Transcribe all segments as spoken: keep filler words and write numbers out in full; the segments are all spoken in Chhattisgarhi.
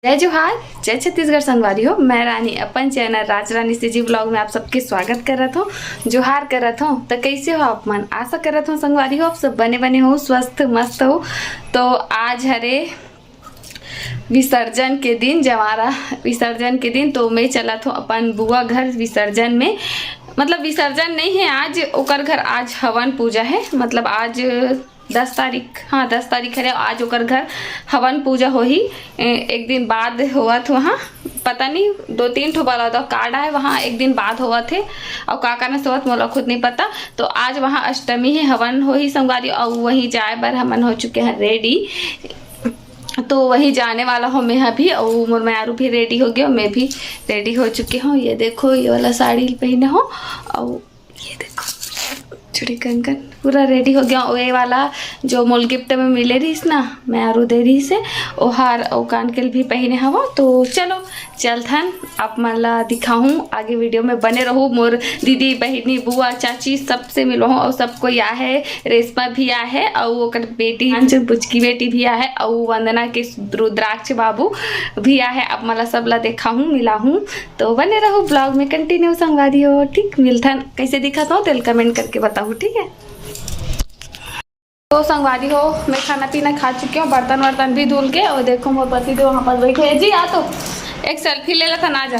जय जोहार, जय छत्तीसगढ़ संगवारी हो। मैं रानी अपन चैनल राज रानी सीजी ब्लॉग में आप सबके स्वागत करत हूँ, जोहार करत हूँ। तो कैसे हो आप मन? आशा करत हूँ संगवारी हो आप सब बने बने हो, स्वस्थ मस्त हो। तो आज हरे विसर्जन के दिन, जवारा विसर्जन के दिन, तो मैं चलत हूँ अपन बुआ घर विसर्जन में। मतलब विसर्जन नहीं है आज, ओकर घर आज हवन पूजा है। मतलब आज दस तारीख, हाँ, दस तारीख हरे, आज ओकर घर हवन पूजा होही। ए, एक दिन बाद होवत वहाँ, पता नहीं, दो तीन ठो वाला तो कार्ड आए, वहाँ एक दिन बाद होवत हे। और का कारण से होवत, मोला खुद नहीं पता। तो आज वहाँ अष्टमी है, हवन होही संगवारी, और वहीं जाए बर हमन हो चुके हैं रेडी। तो वहीं जाने वाला हो मैं अभी, और मोर मयारू भी रेडी हो गया, मैं भी रेडी हो चुके हूँ। ये देखो, ये वाला साड़ी पहने हो, और ये देखो, चूड़ी कंगन पूरा रेडी हो गया। ये वाला जो मोल गिफ्ट में मिले रहीस ना, मयारू दे रहीस हे, ओहार, ओ कान के भी पहने हवा। तो चलो चलथन, आप मन ला दिखाहूँ, आगे वीडियो में बने रहू। मोर दीदी, बहिनी, बुआ, चाची सबसे मिलवाहूँ, और सब कोई आ है, रेशमा भी आ है, और ओकर बेटी, जो बुचकी बेटी भी आ है, और वंदना के रुद्राक्ष बाबू भी आ है। आप मन ला सब ला देखाहूँ, मिलाहूँ। तो बने रहू ब्लॉग में, कंटिन्यू संगवारी हो। ठीक, मिलथन। कैसे दिखत हो तेल कमेंट करके बताहू, ठीक है? तो संगवारी हो, मैं खाना पीना खा चुकी हूँ, बर्तन वर्तन भी धुल के। और देखो, मोर पति देव वहाँ पर बैठे हैं। जी आ तो, एक सेल्फी ले लेथन, आ जा।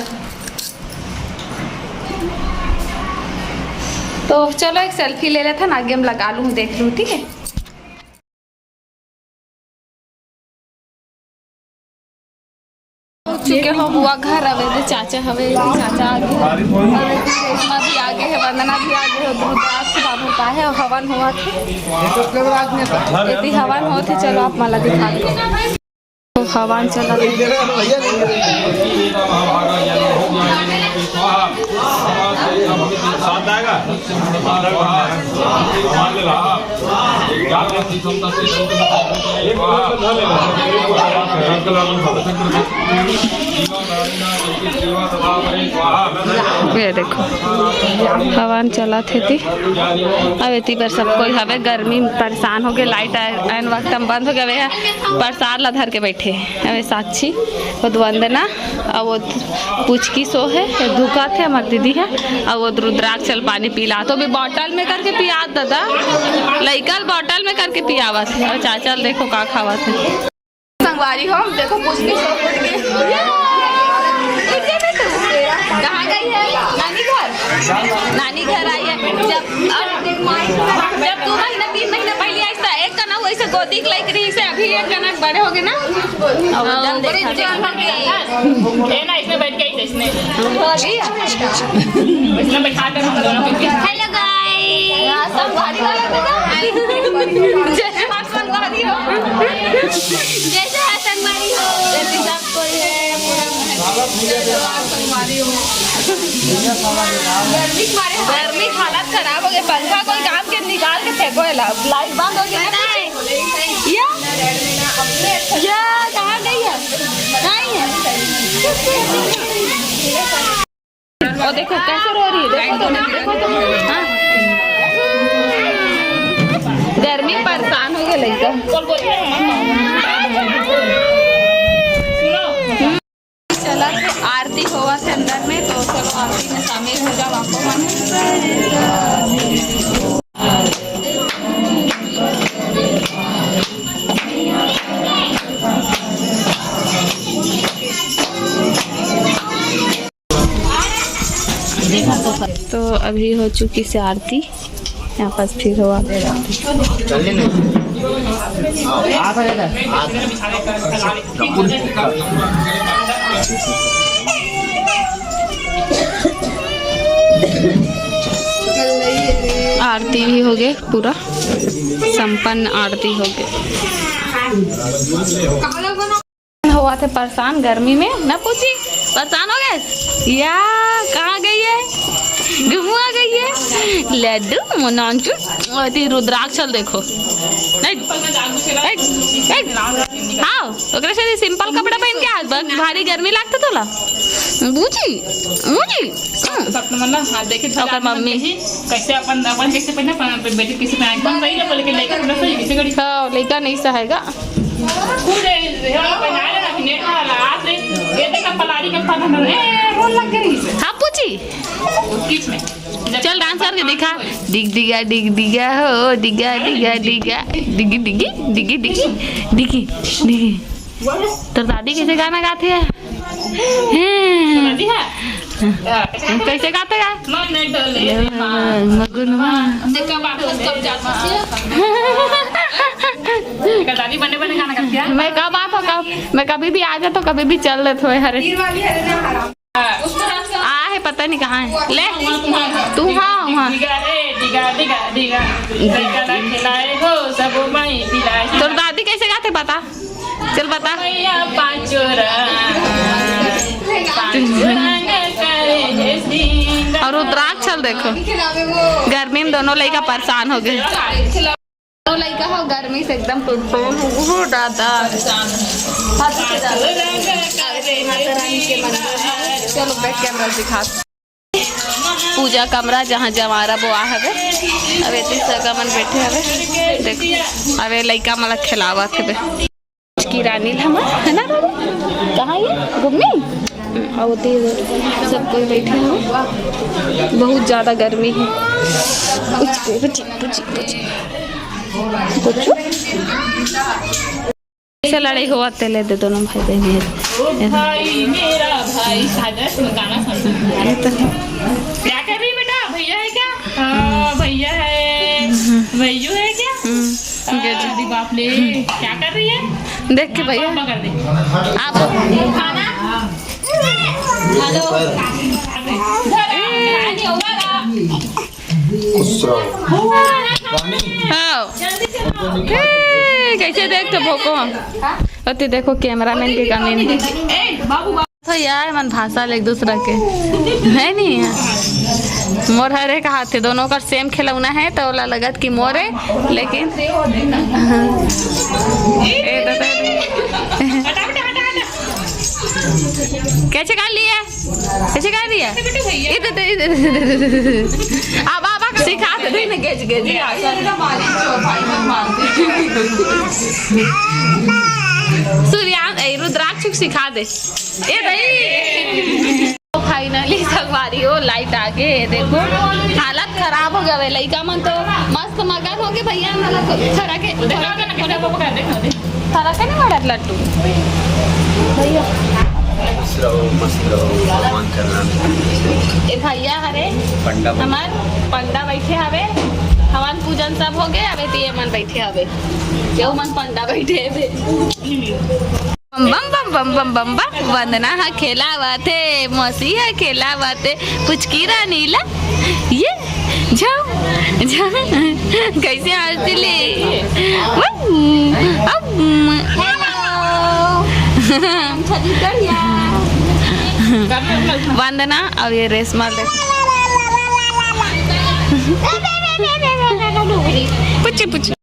तो चलो, एक सेल्फी ले लेथन, आगे हम लगा लूँ, देख लूँ, ठीक है? पहुंच चुके हो बुआ घर। अब एदे चाचा हवे, एदे चाचा आगे, अब एदे रेशमा भी आगे है, वंदना भी आगे है, रुद्राक्ष बाबू का है, हवन होवत हे। एती हवन होत हे, चलो आप मन ला दिखा दो। तो हवन चलत हे। ये देखो, हवन चलत हे ती। अब एती बर सब कोई हवे, गर्मी में परेशान हो गए, लाइट आए, ऐन वक्त में बंद हो गया। अब ये प्रसाद ला धर के बैठे हवे साक्षी, खुद वंदना, और वो पुचकी सो है, ये धुका थे हमार दीदी है, और वो रुद्राक्ष ल पानी पिला, तो भी बॉटल में करके पियात दादा, लइका ल बॉटल में करके पियावत है। और चाचा ल देखो का खावत है। संगवारी हो, देखो पुचकी सो उठ गई। कहाँ गई है? नानी घर। नानी घर आई है। जब, जब दो महीना, तीन महीना पहले आई था, एक कनक वैसे गोदी के लायक रही से, अभी एक कनक बड़े हो गए ना। अब हाँ, एकदम बड़े देखा। जन हो गए। ये ना, इसमें बैठ के ही इसमें। इसमें बैठा कर हम दोनों को। Hello guys। हाँ, संगवारी वाला तो ना। जैसे आप संगवारी हो। जैसे आप संगवारी हो। जैसे आप कोई है, पूरा महल। गर्मी के मारे, गर्मी के हालत खराब हो गए। पंखा कोई काम के निकाल के फेंको है ला। लाइट बंद हो गई ना। या? या, कहाँ गई है? नहीं है। और देखो कैसे रो रही है, देखो तो, देखो तो। हाँ। गर्मी परेशान हो गए लड़का। चला, आरती होवत हे अंदर में, तो चलो आरती में शामिल हो जाओ आपको मन। तो अभी हो चुकी से आरती, यहाँ पास फिर हुआ। आरती भी हो गए, पूरा संपन्न आरती हो गए। होवत हे परेशान गर्मी में, ना पूछी, परेशान हो गए। या, कहाँ गई है? घुमुआ गई है। लड्डू, मोनांचू, अति रुद्राक्षल देखो। नहीं, नहीं, नहीं। हाँ, ओकरे से simple कपड़ा पहन के आज बस भारी गर्मी लागता तोला। बूझी, बूझी। सत नंबर ना, हाँ, देखे ओकर मम्मी। कैसे अपन, अपन कैसे पहना, अपन बेटी कैसे पहना, एकदम सही है, बोले कि लड़का थोड़ा सा कैसे करी। हाँ, लड़का नहीं सहेगा। खुद है, है वाला पहना लेना। नेट वाला, आप रे, ये देखा पलारी के पास हम, ए, रोल लग गई। हाँ, पूछी। किस में? चल, डांस करके दिखा। डिग डिगा, डिग डिगा हो, डिगा, डिगा, डिगा, डिगी, डिगी, डिगी, डिगी, डिगी, डिगी। तोर दादी कैसे गाना गाथे है? हैं। दादी है? कैसे गाथे है? मन डोले रे माँ। मगन माँ। देखा बात कब जाती है? देखा दादी बने बने गाना गाती है। मैं कब आता, कब, मैं कभी भी आ जाता, कभी भी चल देत होए हरे। तीर वाली है ना, हराम। आ है, पता नहीं कहाँ है। ले, तू हाँ, हाँ। डिगा रे, डिगा, डिगा, डिगा। लइका ला खिलाए हो, सब माई पिलाए। तोर दादी कैसे गाथे, बता? चल, बता। भैया पाँचों रंग, पाँचों रंग करे हे सिंगार। और रुद्राक्ष ल देखो, गर्मी में दोनों लइका परेशान हो गए। तो लइका हो गर्मी से एकदम टुटपुन हो दादा। चलो बैक कैमरा दिखा। पूजा कमरा जहाँ जवारा बोआ हवे। अब एती सगा मन बैठे हवे। देखो, अब ए लइका मन ला खिलावत हवे। की रानी हमर, है ना बाबू? कहाँ ये? घूमने? और ओती सब कोई बैठे हैं। बहुत ज्यादा गर्मी है। उच, उच, उच, उच। कुछ? कैसे लड़ाई हुआ तेले दे दोनों भाई बहन है। ओ भाई, मेरा भाई, सागर से गाना सुन। अरे तो क्या कर रही बेटा? भैया है क्या? हाँ, भैया है। भैयू है क्या? हम्म। अरे बाप रे, क्या कर रही है? देख के भैया। पापा कर दे। आप खाना? हेलो। खुश रहो। हाँ। ए, कैसे देखते भोको हम? अति देखो कैमरामैन के कमी नहीं। तो यार, मन भाषा ले एक दूसरा के, है नहीं? मोर हर एक हाथ है, दोनों का सेम खिलौना है, तो ओला लगत कि मोर है, लेकिन ए, तो, तो, कैसे कर लिया? कैसे कर दिया? इधर, इधर, इधर, इधर, इधर। अब, अब, अब सिखा दे, नहीं, नहीं, कैसे, कैसे? सूर्यांश, ए, रुद्राक्ष सिखा दे। ए भाई। फाइनली संगवारी हो, लाइट आ गे। देखो, हालत खराब हो गया है। लइका मन तो मस्त मगन हो गे भैया, मतलब, थरा के, थरा के नहीं मरत लट्टू। भैया। मस्त रहो, मस्त रहो, भगवान करना। ए भैया हरे, पंडा हमार पंडा बैठे हवे, हवन पूजन सब हो गए, अबे तो ये मन बैठे हवे, केहू मन पंडा बैठे हवे। बम बम बम बम बम बम बम, वंदना ह खेलावत हे, मौसी ह खेलावत हे, पुचकी रानी ला ये झाऊ झाऊ, कैसे हंसती ले। वम, अम, hello। वंदना और ये रेशमा देखो। पुच्ची पुच्ची।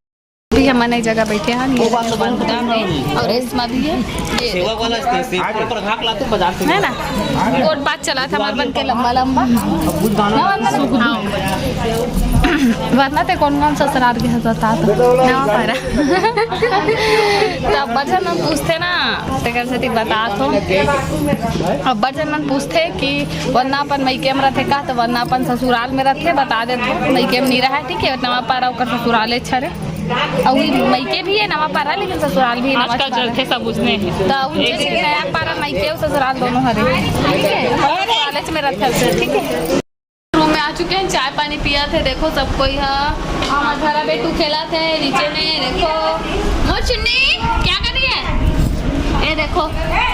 अभी हमन एक जगह बैठे हैं, ये वंदना में और रेशमा भी है। ये सेवा वाला स्टेशन पर घाट लाते बाजार से। है ना? कोट बात चला था हमारे मन के लंबा लंबा। हाँ। वरना ते कौन कौन ससुराल के हंसता था? नवा पारा। तो अब्बड़ झन मन पूछथे ना, तेकर सेती बतात हो। अब्बड़ झन मन पूछथे कि वरना अपन मइके में रथे का, तो वरना अपन ससुराल में रथे, बता देत हो, मइके में नहीं रहा, ठीक है, नवा पारा ओकर ससुराल है, अच्छा रे। अउ ई मइके भी है नवा पारा, लेकिन ससुराल भी है नवा आजकल पारा। चलथे सब उसने। तो उनसे एक से नया पारा मइके अउ ससुराल दोनों हरे। ठीक है? कॉलेज में रखल से, ठीक है? रूम में आ चुके हैं, चाय पानी पिया थे। देखो सब कोई है, हमारा बेटू खेला थे नीचे में। देखो मोर चुन्नी क्या कर रही है? ये देखो,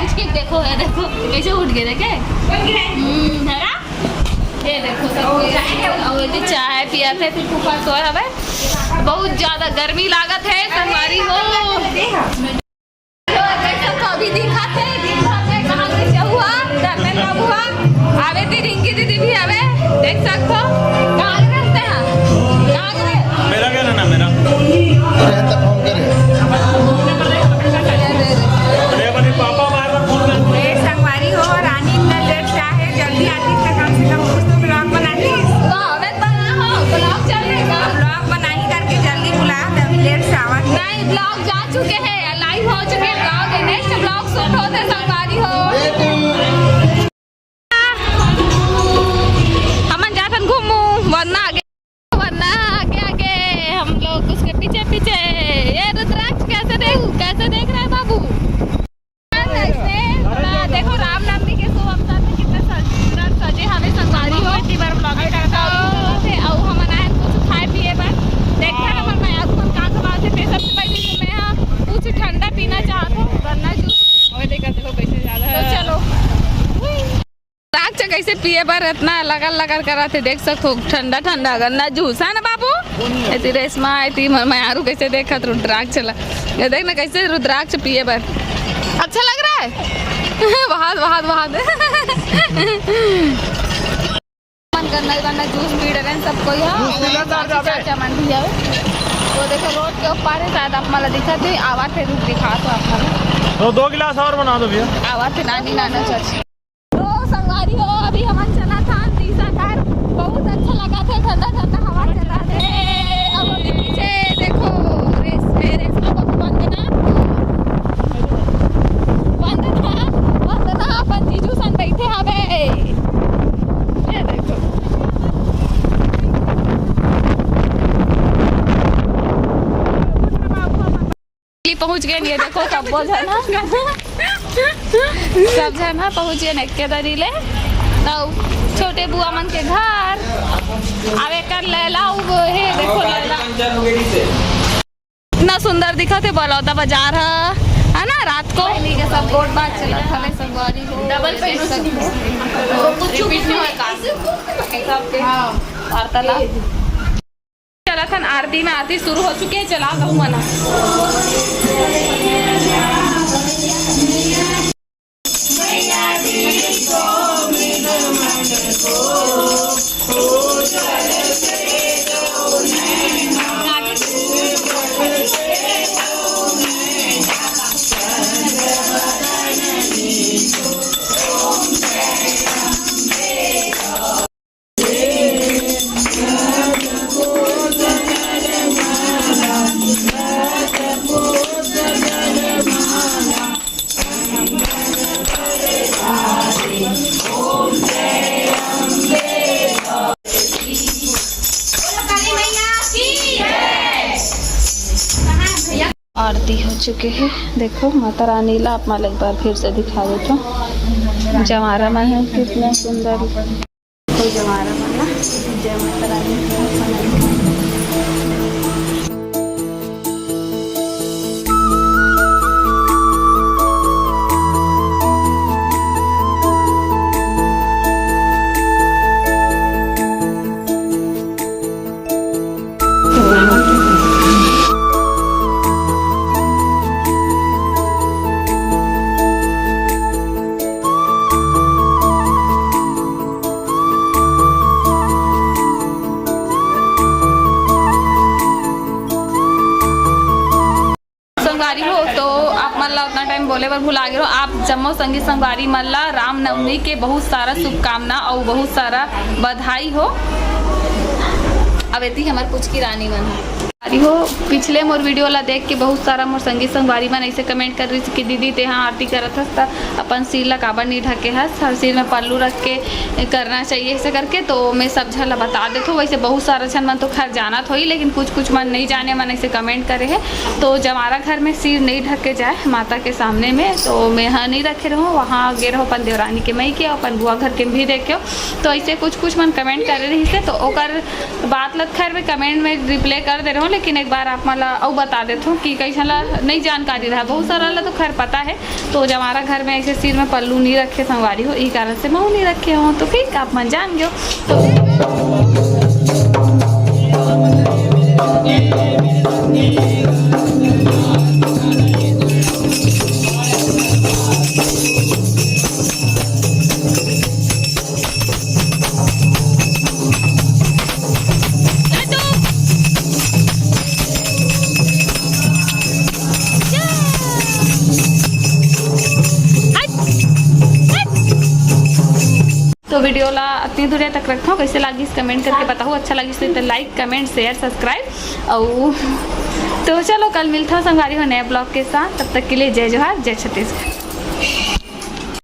उसकी देखो, ये देखो कैसे उठ गए, देखे? हम्म, है ना? ये देखो, सब कोई आए हैं, और ये चाय पिया थे, फिर फूफा सोए हवे। बहुत ज्यादा गर्मी लागत है, संगवारी हो। तो अभी दिखा थे, दिन भर में कहाँ से हुआ, धर्मेंद्र बाबू हुआ, आवे थे, रिंकी दीदी भी आवे, देख सकते हो। कहाँ के रहते हैं? कहाँ के रहते हैं? मेरा क्या लेना, मेरा? अरे, तो फोन करे। अरे, अपने पापा बार बार फोन कर। ए, संगवारी हो, रानी इतना लेट से आए, जल्दी आती तो कम से कम कुछ तो vlog बनाती। तो अबे तो ना हो, vlog चल रहा है। Vlog बनाई करके जल्दी बुला, तभी लेट से आवा। नहीं, vlog जा चुके हैं, live पहली बार vlogging करत हव। अउ हमन आए कुछ खाए पिए बर। देखथन हमर मयारू मन का खवाथे। ते सबसे पहले तो मैं ह कुछ ठंडा पीना चाहत हूँ, गन्ना जूस। ओए देखा, देखो कैसे ज्यादा तो है। चलो। रुद्राक्ष कैसे पिए बर इतना लगर लगर करत हे, देख सकथो, ठंडा ठंडा गन्ना जूस है ना बाबू? एती रेशमा, एती हमर मयारू कैसे देखत रुद्राक्ष ला। ये देख ना कैसे रुद्राक्ष पिए बर। अच्छा लग रहा है? वहाद, वहाद, वहाद। मन गन्ना, गन्ना जूस पी डरेन सब कोई ह। जूस पी ले, चाचा, चाचा मन भी आवे। वो देखो रोड के ऊपर है, शायद आप मन ला दिखत है, आवत है, रुक दिखात हो आप मन ला। तो दो गिलास और बना दो भैया। आवत है नानी नाना चाची। तो संगवारी हो, अभी हमन चलत हन दिशा घर। बहुत अच्छा लगत हे, ठंडा ठंडा हवा चलत हे। अब पीछे देखो, रेस-, ए, रेशमा को वंदना, वंदना, वंदना अपन जीजू सन बैठे हवे। ये देखो। पहुंच गए, ये देखो, सब्बो झन ह, सब झन ह पहुंच गए एके दरी ले। तो छोटे बुआ मन के घर, अब एकर लैला, वो हे, देखो लैला। इतना सुंदर दिखत हे बलौदा बाजार ह, है ना, रात को। सब गोठ बात चलत हवे, संगवारी हो। डबल पे कुछ रिपीट नहीं होय का? हाँ। वार्तालाप। चलत हन आरती में, आरती शुरू हो चुके हे, चला दहु मना। आरती हो चुके हे। देखो माता रानी ला आप मन ला एक बार फिर से दिखा देथव। जवारा मन हे कितना सुंदर। कोई जवारा मन ला जय माता रानी। संगवारी हो, तो आप मन ला उतना टाइम बोले बर भुला गे रहो। आप जम्मो संगी संगवारी मन ला रामनवमी के बहुत सारा शुभकामना अउ बहुत सारा बधाई हो। अब एती हमर पुचकी रानी मन ह। अरे हो, पिछले मोर वीडियो ला देख के बहुत सारा मोर संगी संगवारी मन ऐसे कमेंट कर रही कि दीदी तेहा आरती करत हस त अपन सिर ला काबर नहीं ढके हस, हर सिर में पल्लू रख के करना चाहिए ऐसे करके। तो मैं सब झन ला बता देथव। वैसे बहुत सारा झन मन तो खैर जानत होही, लेकिन कुछ कुछ मन नहीं जाने मन ऐसे कमेंट करे हे। तो जवारा घर में सिर नहीं ढके जाए माता के सामने में, तो मैं हा नहीं रखे रहूँ, वहाँ गे रहो अपन देवरानी के मई के, अपन बुआ घर के भी देखे। तो ऐसे कुछ कुछ मन कमेंट करे रही से, तो ओकर बात ल खैर मैं कमेंट में रिप्लाई कर दे रहे हो, लेकिन एक बार आप मन ला अउ बता देथव कि कइसन ला नई जानकारी रहा, बहुत सारा ला तो खैर पता है। तो जवारा घर में ऐसे सिर में पल्लू नहीं रखे संगवारी हो, ई कारण से महू नहीं रखे हो, तो ठीक आप मन जान गयो। तो तो वीडियो ला अतनी दूरिया तक रखथव, कैसे लागिस कमेंट करके बताओ, अच्छा लागिस तो लाइक, कमेंट, शेयर, सब्सक्राइब। अउ तो चलो, कल मिलथव संगवारी हो नए ब्लॉग के साथ, तब तक के लिए जय जोहार, जय छत्तीसगढ़।